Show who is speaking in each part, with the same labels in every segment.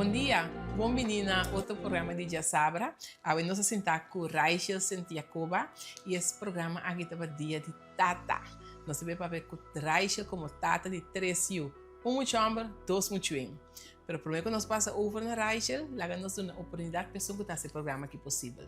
Speaker 1: Bon dia, bon bini na otro programa di Djasabra. Awe nos a sinta ku Raichel Sentiacoba i es programa aki ta pa Dia di Tata. Nos ta bai papia ku Raichel komo tata di tres yu, un mucha hòmber, dos muchuin. Pero promé ku nos pasa over na Raichel, laga nos duna oportunidat pa esun ku ta hasi e programa aki posibel.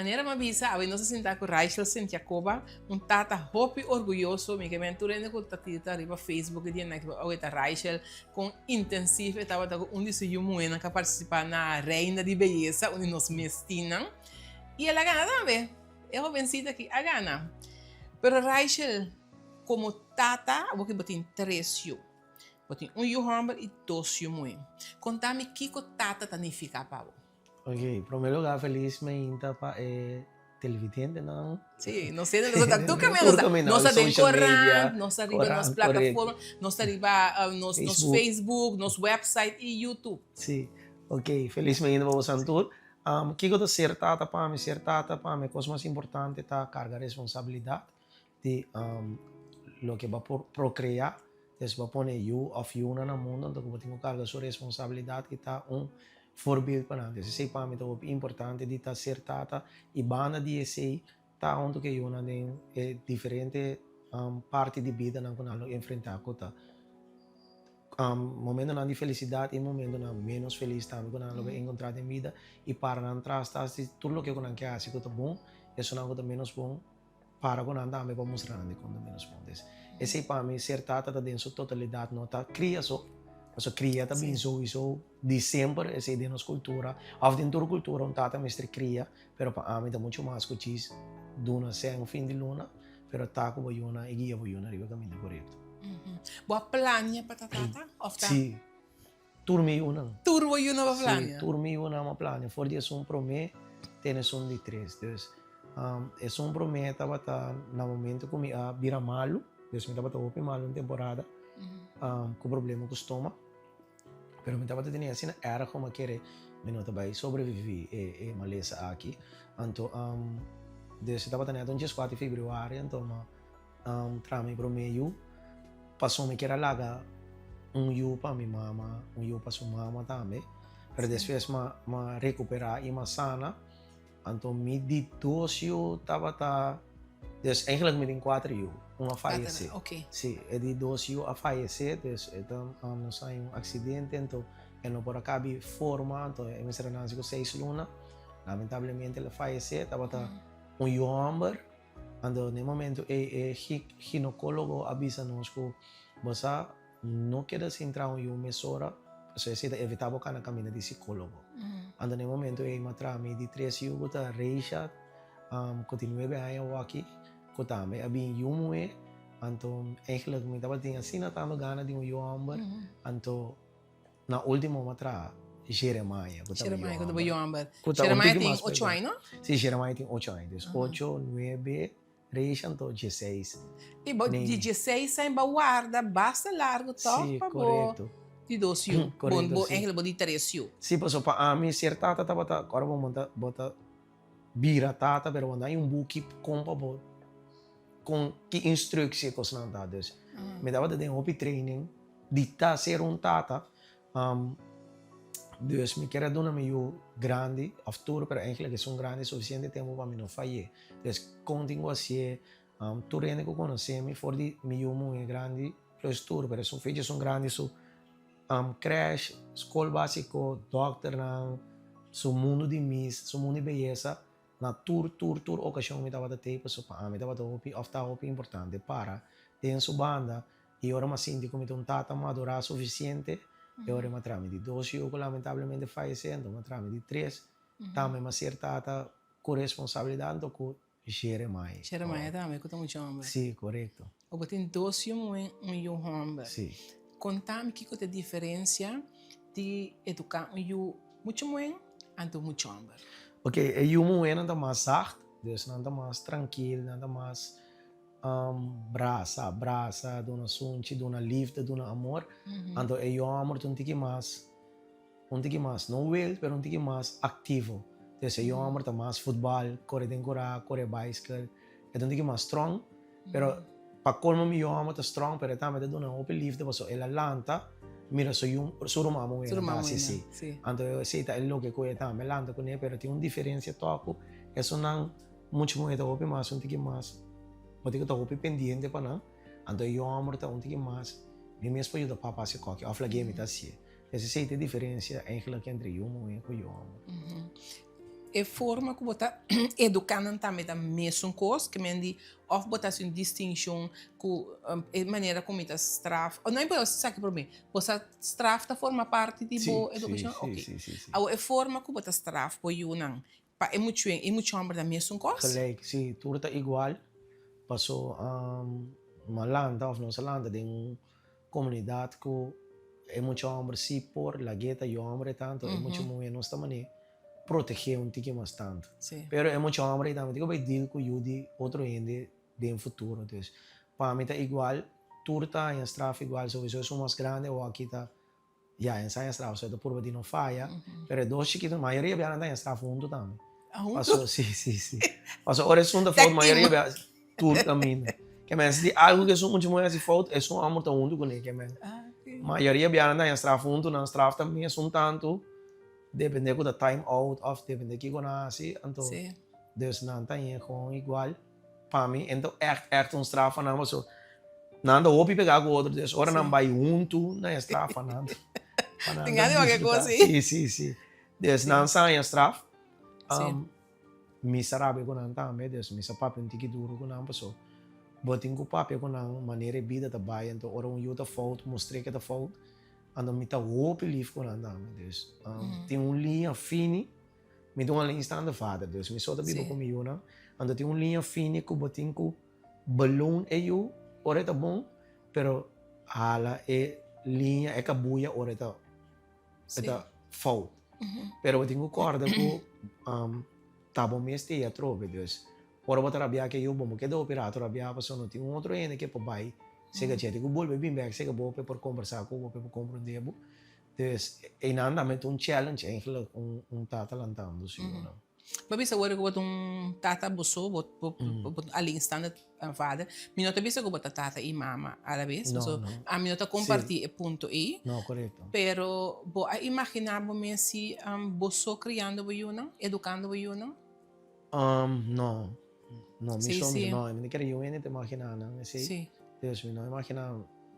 Speaker 1: Manera mi a bisa, awe nos a sinta ku Raichel Sint Jacoba, un tata hopi orguyoso. Mi ke men tur hende ku ta tira riba Facebook e dianan ku awe ta Raichel Kon intensief e tabata ku un di su yu muhénan ku a partisipá na Reina di Beyesa, un di nos mestinnan. I el a gana tambe. E hobensita aki a gana. Pero Raichel, komo tata, awor ku bo tin tres yu. Bo tin un yu hòmber i dos yu muhé. Konta mi kiko tata ta nifiká pa bo.
Speaker 2: Ok, prome lugar felis meinta pa e televidentenan.
Speaker 1: Sí, nos hende nos ta tur caminda, nos ta, nos ta den corant, nos ta riba nos plataforma, nos ta riba nos nos Facebook, nos website y YouTube.
Speaker 2: Sí, ok, felis meinta pa bosan tur. Kiko ta ser tata pa mi? Ser tata pa mi e kos mas importante ta karga responsabilidat di loke bo a por procrea, des bo a pone yu of yunan na mundo, anto ku bo tin ku karga su responsabilidat i ta un voorbeeld pa nan. Des esei pa mi ta hopi importante di ta ser tata i banda di esei ta huntu ku e yunan den e diferente parti di bidanan ku nan lo enfrenta ku ta momentonan di felisidat i momentonan menos felis tambe ku nan lo bai enkontra den bida i para nan tras ta hasi tur loke ku nan ke hasi ku ta bon, esunnan ku ta menos bon. Para ku nan tambe pa mustra nan dikon ta menos bon. Des esei pa mi ser tata ta den su totalidat no ta kria so, pasobra kria ta bin souiso di semper esei den nos kultura òf den tur kultura un tata mester kria, pero pa ami ta muchu mas ku djis duna sèn fin di luna, pero ta ku bo yuna i guia bo yuna riba e kaminda korekto.
Speaker 1: Bo a plania pa ta tata òf ta?
Speaker 2: Si. Tur mi yunan.
Speaker 1: Tur bo yunan bo plania?
Speaker 2: Sí, tur mi yunan bo plania. For di esun promé te na esun di tres. Dus, esun promé tabata na momento ku mi a bira malu. Dus mi tabata hopi malu un temporada ku problema ku stoma. Pero mi tabata tene asina erg ku mi a kere mi no ta bai sobreviví e malesa aki. Anto, dus e tabata nèt un dieskuater di februari, anto mi a. Tra mi promé yu, paso mi kier a laga un yu pa mi mama, un yu pa su mama tambe, pero despues m'a rekuperá i m'a sana, anto mi di dos yu tabata, dus eigenlijk mi tin kuater yu, un a fayesé, si, e di dos yu a fayesé, dus e ta nos a haña un aksidente, anto e no por a kabi forma, anto e mester a nase ku seis luna, lamentablemente el a fayesé, tabata un yu hòmber. Anto den e momento ei e ginecologo a bisa nos cu bo sa no keda sin traha un yu mesora pasobra esey ta evita bo cana caminda di psicologo. Anto den e momento ei mi a traha mi di tres yu cu ta Reisha cu tin nuebe aña awoki cu tambe a bin yu muhe anto eigenlijk mi tabatin asina tanto gana di un yu homber anto Na ultimo mi a traha Jeremiah ku ta mi homber.
Speaker 1: Ku ta un tiki mas Jeremiah tin ocho aña no?
Speaker 2: Si Jeremiah tin ocho aña. Dus ocho, nuebe, Reisha anto dieseis.
Speaker 1: I bo di dieseis aña bo a warda basta largu tòg pa bo di dos yu. Bo eigenlijk bo di tres yu.
Speaker 2: Si pasobra pa ami ser tata tabata ora bo monta bo ta bira tata pero bo no hay un buki kon pa bo kon ki instruksie e kosnan ta. Dus mi tabata den hopi training. Di ta ser un tata, dus mi kier a duna mi yu grandi of tur, pero eigenlijk esun grandi sufisiente tempu pa mi no fay'é. Dus kon tin ku hasié, tur hende ku konosé mi for di mi yu muhé grandi plus tur, pero esun fecha esun grandi su crèche, skol básiko, dòkternan, su mundu di mis, su mundu di beyesa, Na tur tur tur okashon mi tabata tei pasobra pa ami tabata hopi òf ta hopi importante para den su banda i ora mi a sinti ku mi ta un tata madurá sufisiente e ora mi a traha mi di dos yu ku lamentablemente fayesé anto mi a traha mi di tres tambe mi a ser tata ku responsabilidat anto ku Jeremiah.
Speaker 1: Jeremiah tambe ku ta mucha hòmber.
Speaker 2: Si korekto.
Speaker 1: Bo tin dos yu muhé un yu hòmber.
Speaker 2: Si.
Speaker 1: Konta mi kiko ta e diferensia di eduká un yu mucha muhé anto mucha hòmber.
Speaker 2: Ok, e yu muhénan ta mas zacht, dus nan ta mas trankil, nan ta mas. Brasa, brasa, duna sunchi, duna liefde, duna amor. Anto e yu homber ta un tiki mas, un tiki mas, no wild, pero un tiki mas activo. Entonces e yu homber ta mas futbal, kore den kura, kore baiskel, e ta un tiki mas strong. Pero pa colmo mi yu homber ta strong, pero e tambe ta duna hopi liefde pasobra el a lanta mira su yu, su ruman muher ta hasi así. Anto esei ta e loke ku e tambe lanta kuné, pero tin un diferencia tòg ku esunnan. Mucha muhé ta hopi mas un tiki mas bo tin ku ta hopi pendiente pa nan, anto e yòmber ta un tiki mas mi mes por yuda papa hasi kòki òf lag'é mi ta hasié. Pues esei ta e diferensia eigentlik entre yu muhé ku yòmber.
Speaker 1: E forma ku bo ta eduká nan tambe ta mesun kos, ke men di òf bo ta hasi un distinshon ku e manera ku mi ta straf, no importa esaki promé, bo sa straf ta forma parti di bo edukashon?
Speaker 2: Si, si, si, si.
Speaker 1: Awor e forma ku bo ta straf bo yunan Pa e muchuen i much homber ta mesun kos?
Speaker 2: Gelijk, si, tur ta igual. Paso m'a lanta of nos a lanta den un komunidat ku e mucha homber si por lag'é ta yu homber e tantu, e mucha muhé nos ta manera protegé un tiki mas tantu. Pero e mucha homber ei tambe tin ku bai deal ku yu di otro hende den futuro. Dus pa mi ta igual, tur ta haña straf igual, sowiso esun mas grandi awor aki ta Ya, en sa straf, so e ta purba di no faya, pero e dos chikito, mayoria bia nan ta en straf hunto tambe.
Speaker 1: Ah, hunto?
Speaker 2: Paso, si, si, si. Paso ora esun ta fout, mayoria bia tur caminda. Ke men, si di algo ku esun mucha muher hasi fout, esun homber ta hunto kuné, ke men.
Speaker 1: Ah, ok.
Speaker 2: Mayoria bia nan ta en straf hunto, nan straf ta mesun tantu, depende ku ta time out of depende kiko nan hasi, anto, dus nan ta en gewoon igual. Pa mi en ta echt echt un straf pa nan paso nan ta hopi pega ku otro dus ora nan bai huntu na e straf pa nan pa nan
Speaker 1: Tin gana di wak e kos ei.
Speaker 2: Si si si dus nan sa haña straf mi sa rabia ku nan tambe dus mi sa papia un tiki duru ku nan paso bo tin ku papia ku nan manera e bida ta bai anto ora un yu ta fout mustr'é ke ta fout anto mi ta hopi lif ku nan tambe dus tin un liña fini. Mi ta un alleenstaande vader, dus mi so ta biba ku mi yunan. Anto tin un liña fini ku bo tin ku beloon e yu ora e ta bon, pero hala e liña, e kabuya ora e ta e ta fout. Pero bo tin ku kòrda ku ta bo mes ta ei atrobe, dus ora bo ta rabiá ku e yu bo no keda hopi rato rabiá pasobra no tin un otro hende ke por bai sega dje. Tin ku bolbe bin bèk sega bo pa e por kombersá ku bo, pa e por komprondé bo. Dus einan tambe ta un challenge eigenlijk un un tata lantando su yunan.
Speaker 1: Bo bisa worde ku bo ta un tata bo so, bo bo bo ta alleenstaande vader. Mi no ta bisa ku bo ta tata i mama alabes,
Speaker 2: No,
Speaker 1: paso
Speaker 2: no.
Speaker 1: ami no ta kompartí e punto ei.
Speaker 2: No, korekto.
Speaker 1: Pero bo a imaginá bo mes si bo so kriando bo yunan, edukando bo yunan?
Speaker 2: No, no, mi
Speaker 1: Sí,
Speaker 2: so,
Speaker 1: sí.
Speaker 2: no, mi no kere yu hende ta imaginá nan esei.
Speaker 1: Sí.
Speaker 2: Dus mi no imaginá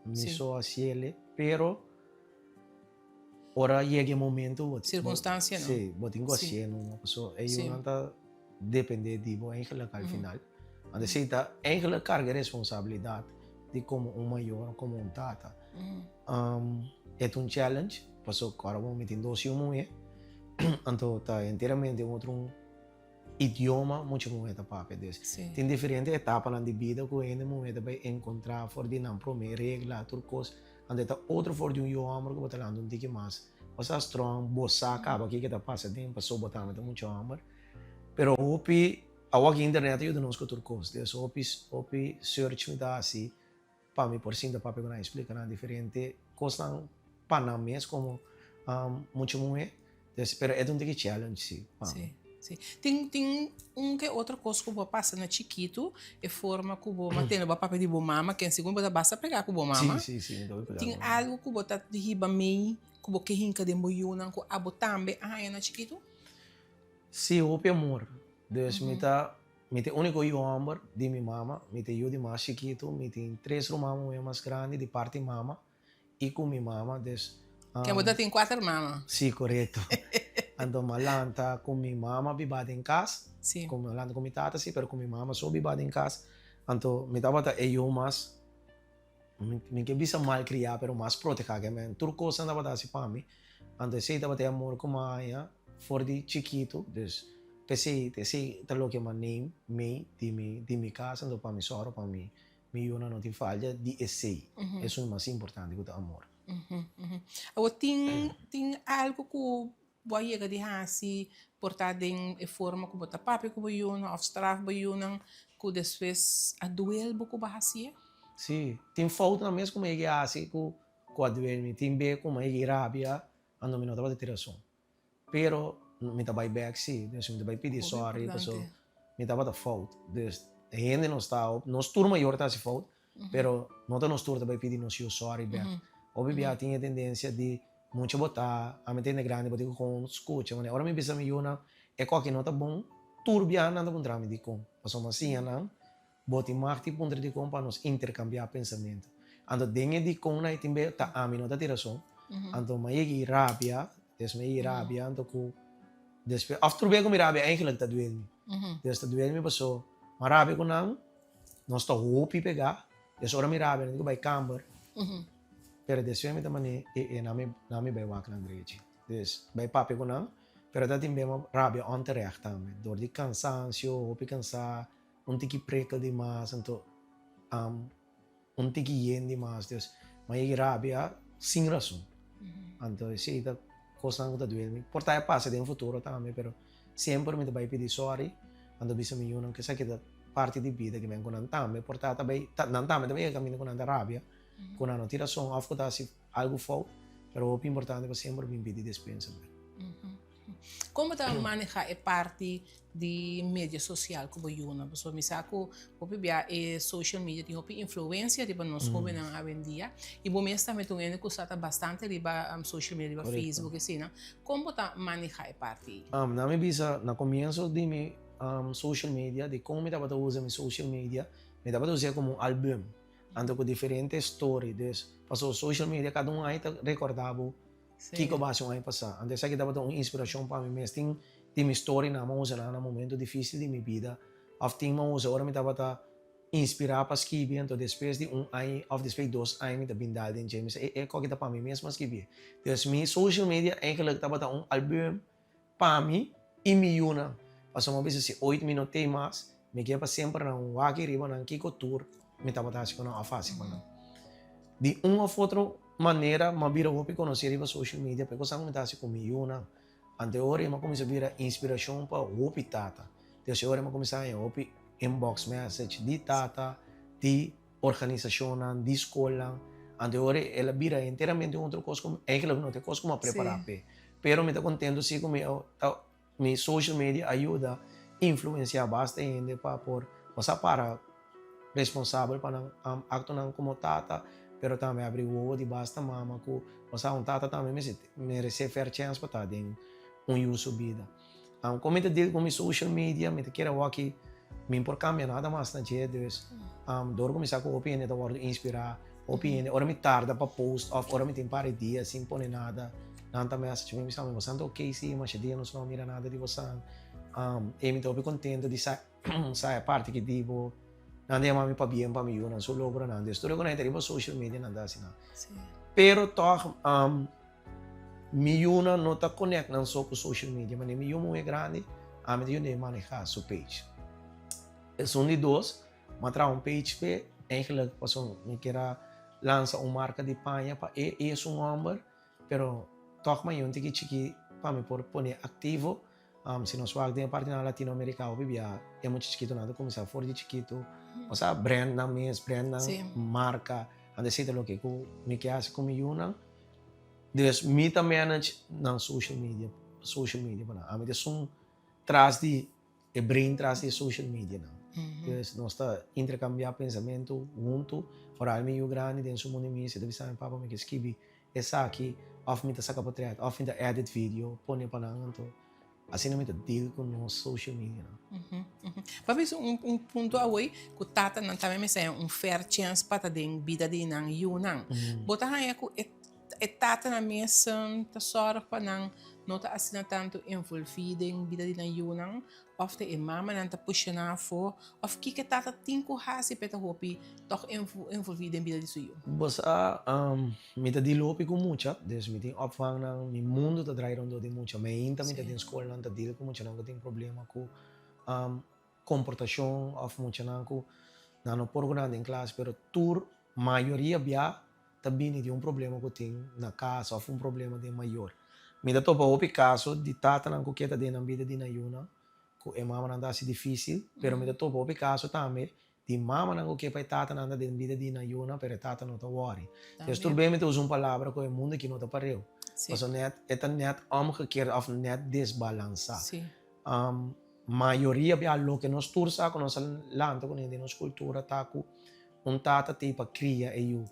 Speaker 2: mi
Speaker 1: Sí.
Speaker 2: so hasiel, pero Ora yega e momento bo
Speaker 1: Circunstancia no.
Speaker 2: Sí, bo tin ku hasié numa paso e yunan ta depende di bo eigenlijk al final. Anto esei ta eigenlijk karga e responsabilidat di komo un mayor, komo un tata. E ta un challenge paso ora bo mi tin dos yu muhé anto ta enteramente un otro idioma mucha muhé ta papia. Dus tin diferente etapanan di bida ku hende muhé ta bai enkontrá for di nan promé regla tur kos. Anto e ta otro for di un yu hòmber ku bo ta lanta un tiki mas. Bo sa strong, bo sa kaba kiko ta pasa den paso bo tambe ta mucha hòmber. Pero hopi, awor ki internet a yuda nos ku tur kos. Dus hopi, hopi search mi ta hasi pa mi por sinta papia ku nan i splika nan diferente kosnan pa nan mes komo mucha muhé. Dus, pero e ta un tiki challenge si pa mi.
Speaker 1: Si, si. Tin, tin un ke otro kos ku bo a pasa na chikitu, e forma ku bo mantene bo a papia di bo mama, ken segun bo ta basta pega ku bo mama.
Speaker 2: Si, si, si, mi ta hopi pega
Speaker 1: Tin
Speaker 2: ku mi mama.
Speaker 1: algu ku bo ta hiba mei ku bo ke hinka den bo yunan ku abo tambe a haña na chikitu?
Speaker 2: Si, hopi amor. Dus mi ta, mi ta e uniko yu hòmber di mi mama, mi ta e yu di mas chikitu, mi tin tres ruman muhé mas grandi di parti mama. I ku mi mama, dus.
Speaker 1: Ken bo ta tin kuater mama?
Speaker 2: Si, korekto. Anto mi a lanta ku mi mama biba den kas.
Speaker 1: Si.
Speaker 2: Ku mi a lanta ku mi tata si, pero ku mi mama so biba den kas. Anto mi tabata e yu mas, mi ke bisa malkriá, pero mas protehá ke men. Tur kos nan tabata hasi pa mi. Anto esei tabata e amor ku mi a haña for di chikitu. Dus p'esei, esei ta loke mi a neem mee di mi, di mi kas. Anto pa mi sòru pa mi Mi yunan no tin falta di esei. Esun mas importante ku ta amor.
Speaker 1: Awor tin tin algu ku bo a yega di hasi por ta den e forma ku bo ta papia ku bo yunan òf straf bo yunan ku despues a duel bo ku bo a hasié?
Speaker 2: Sí, tin foutnan mes ku mi a yega hasi ku ku a duel mi. Tin be ku mi a yega rabia anto mi no tabata tin rason. Pero mi ta bai bek sí, dus mi ta bai pidi
Speaker 1: Hopi
Speaker 2: sorry paso
Speaker 1: importante.
Speaker 2: mi tabata fout. Dus hende no sta op, nos tur mayor ta hasi fout, pero no ta nos tur ta bai pidi nos yu sorry bek. Hopi bia tin e tendencia di mucha bo ta, ami ta hende grandi bo tin ku kon skucha. Manera ora mi bisa mi yunan e koki no ta bon, tur bia nan ta puntra mi dikon, pasobra mi a siña nan Bo tin mag di puntra dikon pa nos interkambiá pensamentu. Anto den e dikonnan ei tin be ta ami no ta tin rason. Anto mi a yega i rabia, des mi a yega i rabia anto ku despues òf tur be ku mi rabia eigenlik ta duel mi. Des ta duel mi paso mi a rabia ku nan, nos ta hopi pegá, des ora mi rabia nan tin ku bai kamber, pero despues mi ta manera e e nan mi nan mi bai wak nan drechi. Des bai papia ku nan, pero ta tin be mi a rabia onterecht tambe dor di kansansio, hopi kansá. Un tiki prekel di mas anto un tiki yen di mas dus mi a yega rabia sin rason anto esey ta cosnan cu ta duel mi por ta e pasa den futuro tambe pero semper mi ta bay pidi sorry anto bisa mi yunan cu esaki ta parti di bida cu men cu nan tambe por ta ta bay nan tambe ta bay yega caminda cu nan ta rabia cu nan no tin rason of cu ta haci algo fout pero hopi importante pa semper bin pidi despensa.
Speaker 1: Kon bo ta maneha e parti di media sosial ku bo yunan? Pasobra mi sa ku hopi bia e social media tin hopi influensia riba nos hóbennan awendia i bo mes tambe ta un hende ku sa ta bastante riba social media, riba Facebook asina. Kon bo ta maneha e parti ei?
Speaker 2: Na mi bisa na komienso di mi social media, di kon mi tabata usa mi social media, mi tabata us'é komo un album, anto ku diferente story. Dus, pasobra social media kada un aña ta rekòrda bo Kiko bo hasi un aña pasá? Anto esaki tabata un inspirashon pa mi mes. Tin di mi storinan mi a usa nan na momento difísil di mi bida òf tin mi a usa ora mi tabata inspirá pa skibi. Anto despues di un aña òf despues di dos aña mi ta bin dal den dje. Mi sa e e koki ta pa mi mes mi a skibié. Dus mi social media eigenlijk tabata un album pa mi i mi yunan. Pasobra mi a bisa si oit mi no tei mas, mi ke pa semper nan wak riba nan kiko tur mi tabata hasi ku nan òf hasi pa nan. Di un òf otro manera mi a bira hopi konosí riba social media pa e kosnan ku mi ta hasi ku mi yunan. Ante ora mi a kuminsá bira inspirashon pa hopi tata. Desde ora mi a kuminsá haña hopi inbox message di tata, di organisashonnan, di skolnan. Ante ora el a bira enteramente un otro kos ku eigenlijk no ta e kos ku mi a prepará p'e. Pero mi ta kontento si ku mi ta mi social media a yuda influensiá basta hende pa por sa para responsabel pa nan aktonan komo tata, pero tambe abri wowo di basta mama ku sa un tata tambe mester meresé fair chance pa ta den un yu su bida. Kon mi ta deal ku mi social media mi ta kere awor-aki mi por kambia nada mas na dje dus dor ku mi sa ku hopi hende ta wòrdu inspirá hopi hende ora mi tarda pa post òf ora mi tin par di dia sin pone nada nan ta message mi bisa mi bosan ta ok si masha dia nos no a mira nada di bosan e mi ta hopi kontento di sa sa e parti ki di bo nan ta yama mi pabien pa mi yunan su logronan dus tur e ku nan ta riba social media nan ta hasi nan pero tòg Mi yunan no ta connect nan so cu social media, manera mi yu muhe grandi, ami ta yuda e maneha su page. Esun di dos, mi a traha un page p'e, eigenlijk pasobra mi kier a lansa un marca di paña pa e, e es un homber, pero tog mi a yu un tiki chiki pa mi por pone activo. Si nos wak den e partinan Latinoamerika hopi bia e mucha chikitonan ta kuminsá for di chikitu, osea brand nan mes, brand nan marka, anto esei ta loke ku mi ke hasi ku mi yunan. Dus mi ta manage nan social media, social media pa nan. Ami ta esun tras di e brain tras di e social media nan. Dus nos ta interkambiá pensamentu huntu, foral mi yu grandi den su mundu mi, si e ta bisa mi papa mi ke skibi Esaki of mi ta saka potret of mi ta edit video pone pa nan anto asina mi ta deal ku nos social media nan.
Speaker 1: Bo a bisa un punto awor ku tatanan tambe mester haña un fair chance pa ta den bida di nan yunan. Bo ta haña ku e tatanan mes ta sòrg pa nan no ta asina tantu envolví den bida di nan yunan Of ta e mamanan ta pusha nan afó? Of kiko e tata tin ku hasi pa e ta hopi tòg envolví den bida di su yu?
Speaker 2: Bo sa, mi ta deal hopi ku mucha, dus mi tin opvangnan, mi mundu ta drai rondó di mucha. Meinta mi ta den skolnan ta deal ku muchanan ku tin problema ku komportashon òf muchanan ku nan no por ku nan den klas, pero tur mayoria bia ta bini di un problema ku tin na kas òf un problema den mayor. Mi ta topa hopi kaso di tatanan ku ke ta den nan bida di nan yunan, ku e mamanan ta hasi difísil, pero mi ta topa hopi kaso tambe di mamanan ku ke pa e tatanan ta den bida di nan yunan, pero e tata no ta wòri. Des tur bes mi ta usa un palabra ku e mundu aki no ta pareu, pasobra nèt e ta nèt omgekeerd òf nèt desbalansá. Mayoria bia loke nos tur sa ku nos a lanta kuné den nos kultura ta ku un tata t'ei pa kria e yu,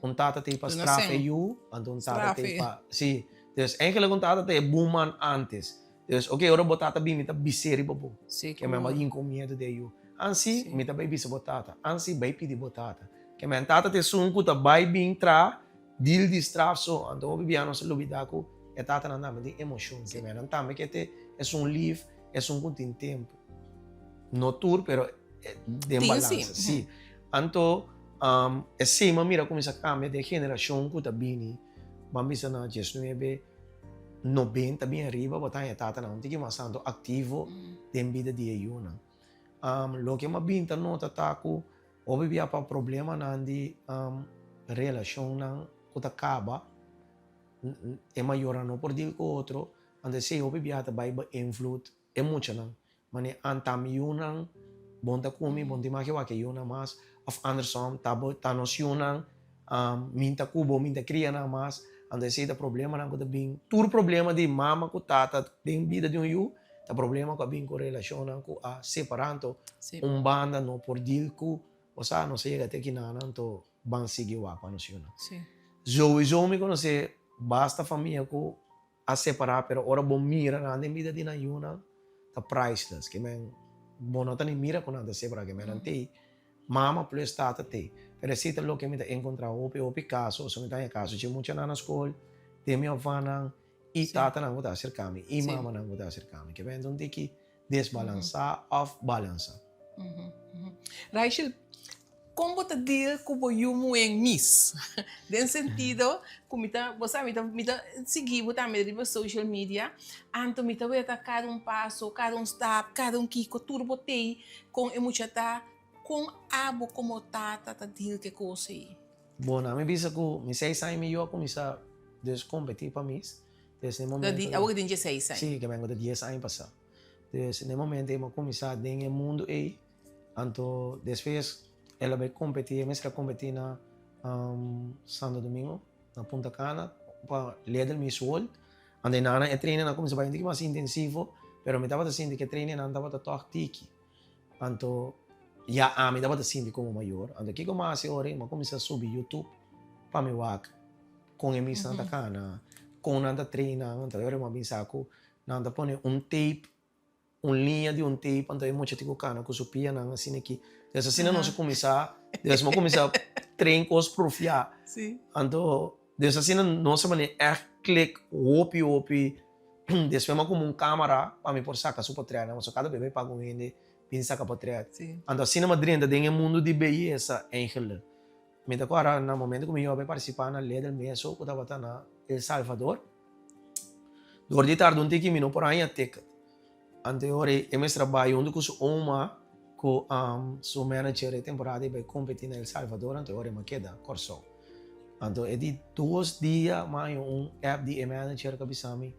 Speaker 2: un tata t'ei pa straf e yu, anto un tata t'ei pa, si, dus eigenlijk un tata ta e buman antes. Dus oke ora bo tata bin mi ta bis'é riba bo, ke men bo a yinka un miedu di e yu. Ansi mi ta bai bisa bo tata, ansi bai pidi bo tata. Ke men tata ta esun ku ta bai bin tra deal di straf so, anto hopi bia nos a lubida ku e tatanan tambe tin emoshon, ke men nan tambe ke te esun lif, esun ku tin tempu. No tur pero den balansa, si. Anto esei mi a mira kuminsá kambia den e generashon ku ta bini, ban bisa na diesnuebe. 90 bin ariba bo ta haña tatanan un tiki mas tantu aktivo den bida di e yunan. Loke mi a bin ta nota ta ku hopi bia pa problemanan di relashonnan ku ta kaba, e mayornan no por deal ku otro, anto esei hopi bia ta bai beïnvloed e muchanan. Mane anta mi yunan, bon ta ku mi, bon tin maki wak e yunan mas, of andersom, ta bo, ta nos yunan, min ta ku bo, min ta kria nan mas, anto esei ta problemanan ku ta bin, tur problema di mama ku tata den bida di un yu, ta problema ku a bin ku relashonnan ku a separá, anto un banda no por deal ku, osea nos a yega te kinanan, anto ban sigui wak pa nos yunan. Souiso mi konosé basta famia ku a separá pero ora bo mira nan den bida di nan yunan ta priceless ke men bo no ta ni mira ku nan ta separá ke men nan tei mama plus tata tei pero esei ta loke mi ta enkontrá hopi hopi kaso osea mi ta haña kaso dje muchanan na skol den mi òfannan i tatanan ku ta aserká mi i mamanan ku ta aserká mi ke men ta un tiki desbalansá òf balansá.
Speaker 1: Raichel, kon bo ta deal ku bo yu muhé mis? Den sentido ku mi ta, bo sa mi ta mi ta sigui bo tambe riba social media, anto mi ta weta kada un paso, kada un stap, kada un kiko, tur bo tei kon e mucha ta, kon abo komo tata ta deal ku e kos ei?
Speaker 2: Bon, ami bisa ku mi seis aña mi yu a kuminsá dus kompetí pa mis, dus na e momento.
Speaker 1: Awor ke tin dieseis aña?
Speaker 2: Sí, ke mengo ta dies aña pasá. Dus na e momento ei mi a kuminsá den e mundu ei, anto despues el a bai kompetí, e mester a kompetí na Santo Domingo, na Punta Cana, pa Little Miss World. Anto einan e trainingnan a kuminsá bai un tiki mas intensivo, pero mi tabata sinti ku e trainingnan tabata tòg tiki. Anto ya ami tabata sinti komo mayor. Anto kiko mi a hasi ora ei? Mi a kuminsá subi YouTube pa mi wak kon e misnan ta kana, kon nan ta traina. Anto e ora mi a bisa ku Nan ta pone un tape, un liña di un tape, anto e mucha tin ku kana ku su pianan asina aki. Des asina nos a kuminsá, des mi a kuminsá train kos profiá. Anto des asina nos a manera ègt klik hopi hopi. Despues mi a kumpra un kamera pa mi por saka su potrètnan, pasobra kada bes mi paga un hende bin saka potrèt. Anto asina mi a drenta den e mundu di beyesa eigenlijk. Mi ta kòrda na momento ku mi yoba a partisipá na Little Meso ku tabata na El Salvador. Dor di tarda un tiki mi no por haña ticket. Anto e ora e mester a bai huntu ku su oma ku su manager e temporada e bai kompetí na El Salvador anto e ora e keda Kòrsou. Anto e di dos dia mi a haña un app di e manager ku a bisa mi,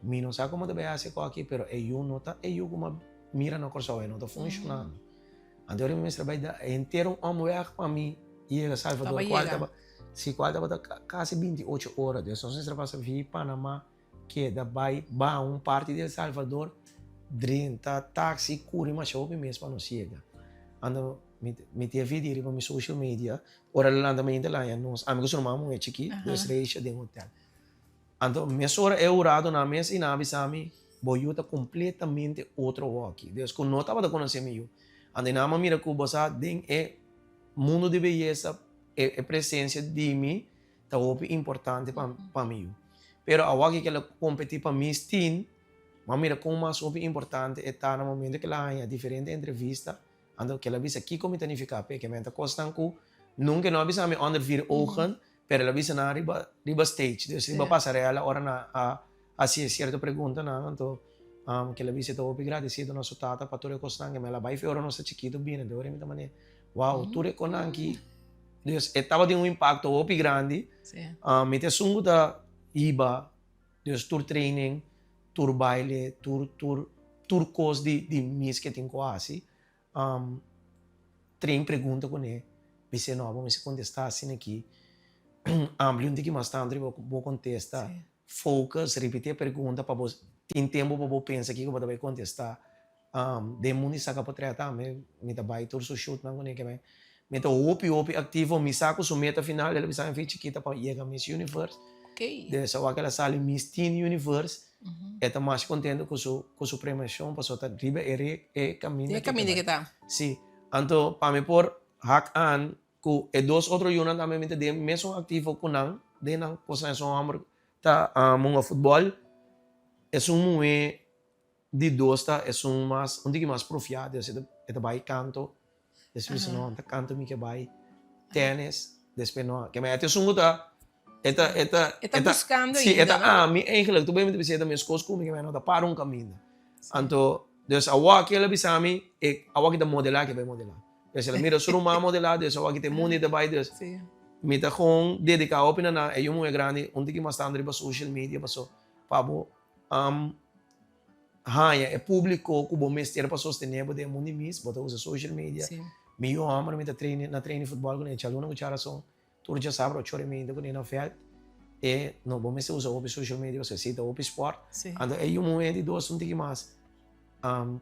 Speaker 2: mi no sa komo ta bai hasi e kòki pero e yu no ta e yu ku mi a mira na Kòrsou, e no ta funshonando. Anto e ora mi mester a bai da henter un omweg pa mi yega Salvador kual tabata Si cual tabata casi 28 ora, dus nos mester pasa via Panama, keda bay baha un parti di El Salvador, drenta taxi, curi masha hopi mes pa nos yega. Anto mi tin e video riba mi social media, ora el a lanta mainta el a haña nos, ami cu su ruman muhe chiki, dus Reisha den hotel. Anto mesora e huradonan mes y nan a bisa mi, bo yu ta completamente otro hoki, dus cu no tabata conoce mi yu. Anto y nan a mira cu bo sa den e mundo di beyesa, E presencia di mi ta hopi importante pa mi yu. Pero awor ki el a competi pa Miss Teen, mi a mira con mas hopi importante e ta na momento cu el a haña diferente entrevista, anto cu el a bisa kico mi ta nifica p'e, ke men ta cosnan cu nunca e no a bisa mi onder vier ogen, pero el a bisa nan riba stage, dus riba pasarela ora nan a haci cierto preguntanan, anto cu el a bisa e ta hopi gradecido na su tata pa tur e cosnan ke men a bay fe ora nos ta chikito bini, anto ora mi ta manera. Wow, tur e konan ki, dus e tabatin un impakto hopi grandi. Mi ta esun ku ta hiba Dus tur training, tur baile, tur tur tur kos di di Miss ke tin ku hasi, train pregunta kuné, bis'é no bo mester kontestá asina aki, amplia un tiki mas tantu riba bo kontesta, focus, ripití e pregunta pa bo tin tempu pa bo pensa kiko bo ta bai kontestá. Den mundo di saca potret tambe mi ta bay tur su shootnan cune ke mi ta hopi hopi activo mi sa cu su meta final el a bisa mi fin chikita pa yega Miss Universe de sa wak el a sali Miss Teen Universe e ta masha contento cu su cu su premiacion pasobra ta riba e e caminda
Speaker 1: ke ta
Speaker 2: si anto pa mi por hak aan cu e dos otro yunan tambe mi ta den mesun activo cu nan den nan cosnan esun homber ta hunga futbol esun muhe Di dos ta esun mas un tiki mas profiá dus e ta bai kanto despues no ta kanto mi ke bai tennis despues no ke e ta esun ku ta e ta e ta
Speaker 1: E ta buskando
Speaker 2: si e
Speaker 1: ainda
Speaker 2: ta
Speaker 1: no?
Speaker 2: ami eigenlijk tur mi ta bisa e ta meskos ku mi ke no ta para un kaminda anto dus awor ke el a bisa mi e awor ki ta modelá ke bai modelá dus el a mira su ruman modelá dus awor ki ta e mundu ta bai dus mi ta gewoon dediká hopi na nan e yu muhé grandi un tiki mas tantu riba social media paso pa bo Haña e públiko ku bo mester pa sostené bo den e mundu mis, bo ta usa social media. Mi yu hòmber mi ta train na train di futbòl kuné djaluna ku djarason, tur djasabra ocho ora i meinta kuné na vèlt. E no bo mester usa hopi social media pasobra esei ta hopi spòrt. Anto e yu muhé di dos un tiki mas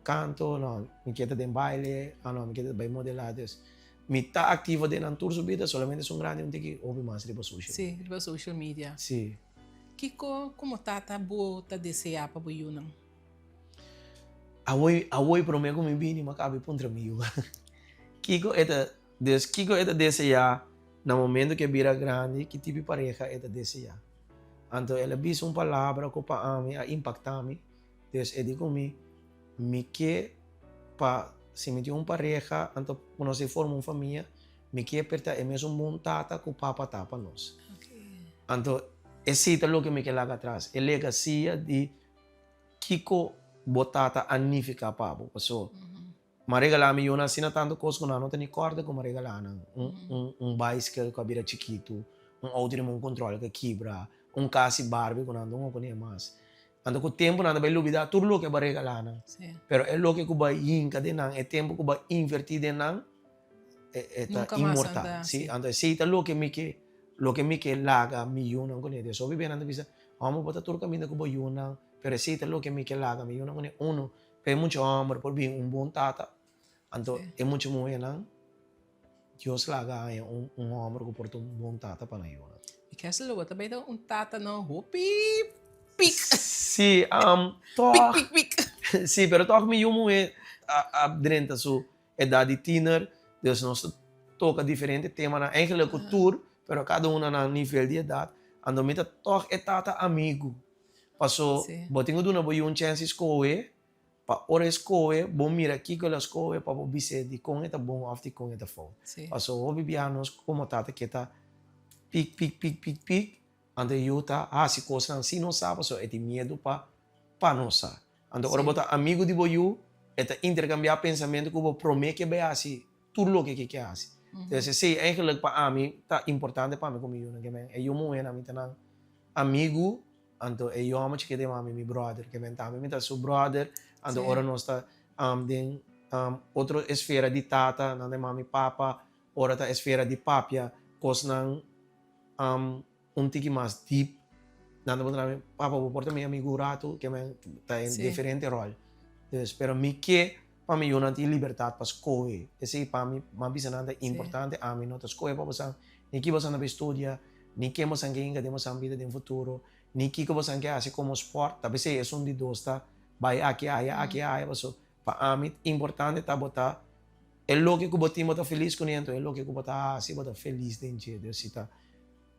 Speaker 2: kanto, no mi ke ta den baile, ah no mi ke ta bai modelá. Dus mi ta aktivo den nan tur su bida, solamente esun grandi un tiki hopi mas riba social media.
Speaker 1: Sí, riba social media.
Speaker 2: Sí.
Speaker 1: Kiko komo tata bo ta deseá pa bo yunan?
Speaker 2: Awor, awor promé ku mi bini, mi a kaba di puntra mi yu. Kiko e ta, dus kiko e ta deseá na momento ku e bira grandi, ki tipo di pareha e ta deseá? Anto el a bisa un palabra ku pa ami a impaktá mi, dus e di ku mi, mi ke pa si mi tin un pareha, anto ku nos a forma un famia, Mi ke per ta e mesun bon tata ku papa ta pa nos. Anto esei ta loke mi ke laga atras, e legasia di kiko bo tata a nifiká pa bo. Paso mi a regalá mi yunan asina tantu kos ku nan no ta ni kòrda ku mi a regalá nan. Un baiskel ku a bira chikitu, un outo di mon kontròl ku a kibra, un kas di Barbie ku nan no kuné mas. Anto ku tempu nan ta bai lubidá tur loke bo a regalá nan. Pero e loke ku bo a hinka den nan, e tempu ku bo a invertí den nan, e ta inmortal. Sí, anto esei ta loke mi ke, loke mi ke laga mi yunan kuné. Des hopi bia nan ta bisa, Hòmber bo ta tur kaminda ku bo yunan, pero esei ta loke mi ke laga mi yunan kuné. Uno, pa e mucha hòmber por bin un bon tata, anto e mucha muhénan, Dios laga haña un un hòmber ku por ta un bon tata pa nan yunan.
Speaker 1: Mi ke hasi lo bo ta bai ta un tata no hopi pik.
Speaker 2: Sí, tòg.
Speaker 1: Pik pik pik.
Speaker 2: Sí, pero tòg mi yu muhé a drenta su Edad di tiener, dus nos ta toca diferente temanan, eigenlijk cu tur, pero cada un na nan nivel di edad, anto mi ta toch e tata amigu, paso bo tin cu duna bo yu un chance di scohe, pa ora e scohe, bo mira kico el a scohe pa bo bis'e dicon e ta bon of dicon e ta fout. Paso hopi biaha nos como tata ke ta pik pik pik pik pik, anto e yu ta haci cosnan sin nos sa pasobra e tin miedu pa pa nos sa. Anto ora bo ta amigu di bo yu, e ta interkambiá pensamentu ku bo promé ke bai hasi tur loke ke ke hasi. Entonces esei eigenlijk pa ami ta importante pa mi ku mi yunan ke men e yu muhénan mi ta nan amigu, anto e yu hòmber chikito yama mi mi bròder, ke men tambe mi ta su bròder, anto ora nos ta den otro esfera di tata nan ta yama mi papa, ora ta esfera di papia kosnan. Un tiki mas deep, nan ta puntra mi, papa bo por ta mi amigu un ratu? Ke men ta en diferente ròl. Dus, pero mi ke pa mi yunan tin libertat pa skohe. Esei pa mi, mi a bisa nan ta importante, ami no ta skohe pa bosan, ni ki bosan ta bai studia, ni ken bosan ke hinka den bosan bida den futuro, ni kiko bosan ke hasi komo spòrt. Ta p'esei esun di dos ta bai aki aya, aki aya, paso pa ami importante ta bo ta e loke ku bo tin bo ta felis kuné, anto e loke ku bo ta hasi bo ta felis den dje. Dus si ta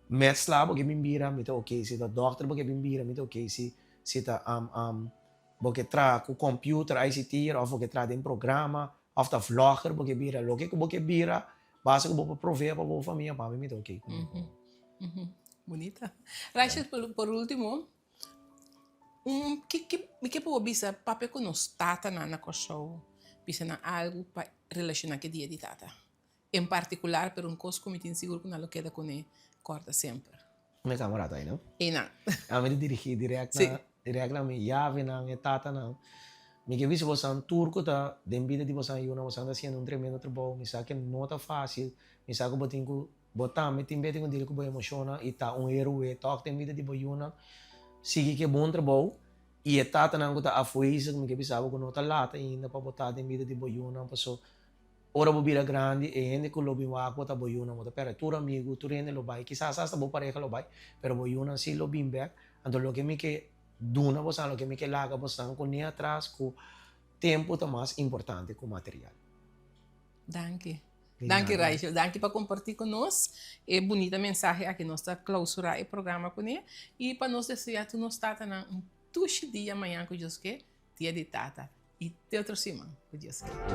Speaker 2: Metsla bo ke bin bira mi ta ok si ta dokter bo ke bin bira mi ta ok si si ta bo ke traha ku computer ICT'er of bo ke traha den programa of ta vlogger bo ke bira loke ku bo ke bira basta ku bo por provee pa bo famia pa mi mi ta ok ku mi.
Speaker 1: Bunita. Rachel por ultimo un ki ki mi ke pa bo bisa papia ku nos tatanan na Kòrsou bisa nan algu pa relashona ku e dia di tata. En partikular, pero un kos ku mi tin sigur ku nan lo keda kuné kòrda semper.
Speaker 2: Mi camera ta no?
Speaker 1: Einan.
Speaker 2: Ami ta dirigi direct na direct na mi yavenan, e tatanan. Mi ke bisa bosan tur ku ta den bida di bosan yunan, bosan ta hasiendo un tremendo trabou. Mi sa ke no ta fácil. Mi sa ku bo tin ku bo tambe tin bes tin ku deal ku bo emoshonnan i ta un héroe tòg den bida di bo yunan. Sigui ke bon trabou i e tatanan ku ta afwezig mi ke bisa bo ku no ta lata ainda pa bo ta den bida di bo yunan paso Ora bo bira grandi, e hende ku lo bin wak bo ta bo yunan. Bo ta pèrdè tur amigu, tur hende lo bai. Kisas asta bo pareha lo bai, pero bo yunan sí lo bin bèk. Anto loke mi ke duna bosan, loke mi ke laga bosan kuné atras ku tempu ta mas importante ku material.
Speaker 1: Danki. Danki Raichel. Danki pa kompartí ku nos e bunita mensahe aki. Nos ta klausurá e programa kuné i pa nos deseá tur nos tatanan un tushi dia mañan ku Dios ke. Dia di Tata y te otro siman cu Dios kier.